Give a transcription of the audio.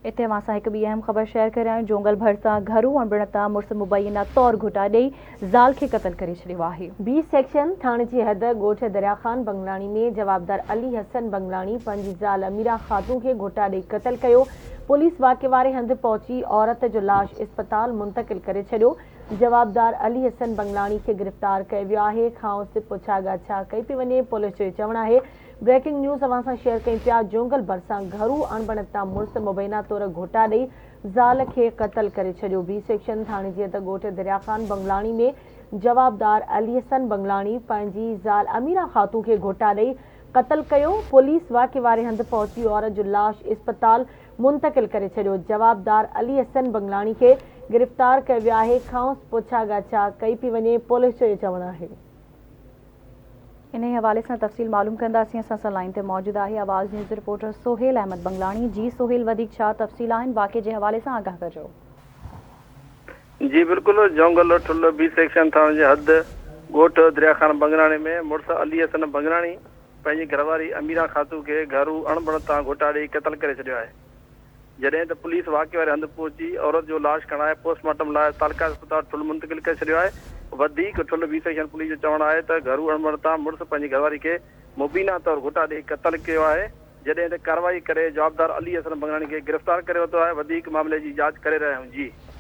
اتي اوهان سان هڪ ٻي اهم خبر شيئر ڪري رهيا آهيون، جونگل ڀرسان گهرو اڻبڻت تان مڙس مبينا طور گهٽا ڏئي زال کي قتل ڪري ڇڏيو آهي. بي سيڪشن ٿاڻي جي حد ڳوٺ دريا خان بنگلاڻي ۾ جوابدار علي حسن بنگلاڻي پنهنجي زال اميرا خاتون کي گهٽا ڏئي قتل ڪيو، پوليس واقعي واري هنڌ پهچي عورت جو لاش اسپتال منتقل ڪري ڇڏيو، جوابدار علي حسن بنگلاڻي کي گرفتار ڪيو ويو آهي، کانئس پڇا ڳاڇا ڪئي پئي وڃي، پوليس جو چوڻ آهي بريڪنگ نيوز اوهان سان شيئر ڪيون پيا جونگل ڀرسان گهرو اڻبڻت تان مڙس مبينا طور گهوٽا ڏئي زال کي قتل ڪري ڇڏيو بي سيڪشن ٿاڻي جي حد ڳوٺ دريا خان بنگلاڻي ۾ جوابدار علي حسن بنگلاڻي پنهنجي زال اميرا خاتون کي گهوٽا ڏئي قتل ڪيو پوليس واقعي واري هنڌ پهچي عورت جو لاش اسپتال منتقل ڪري ڇڏيو جوابدار علي حسن بنگلاڻي کي گرفتار ڪيو ويو آهي کانئس پڇا ڳاڇا ڪئي پئي وڃي پوليس جو اهو چوڻ آهي. انهي حوالي سان تفصيل معلوم ڪنداسين اسان سان لائين تي موجود آهي آواز نيوز رپورٽر سهيل احمد بنگلاڻي جي سهيل وڌيڪ ڇا تفصيل آهن واقعي جي حوالي سان آگاهه ڪجو. جي بلڪل جهونگل ٺل بي سيڪشن ٿاڻي جي حد ڳوٺ دريا خان بنگلاڻي ۾ مڙس علي حسن بنگلاڻي پنهنجي گهرواري اميران خاتون کي گهرو اڻبڻت تان گهوٽا ڏئي قتل ڪري ڇڏيو آهي. جڏهن ته پوليس واقعي واري هنڌ پهچي عورت جو لاش کڻائي پوسٽ مارٽم لاء تعلقه اسپتال ٺل منتقل ڪري ڇڏيو آهي. وڌيڪ ٺل بي سيڪشن پوليس جو چوڻ آهي ته گهرو اڻبڻت تان مڙس پنهنجي گهرواري کي مبينا طور گهٽا ڏئي قتل ڪيو آهي، جڏهن ته ڪارروائي ڪري جوابدار علي حسن بنگلاڻي کي گرفتار ڪري ورتو آهي، وڌيڪ معاملي جي جاچ ڪري رهيا آهيون. جي.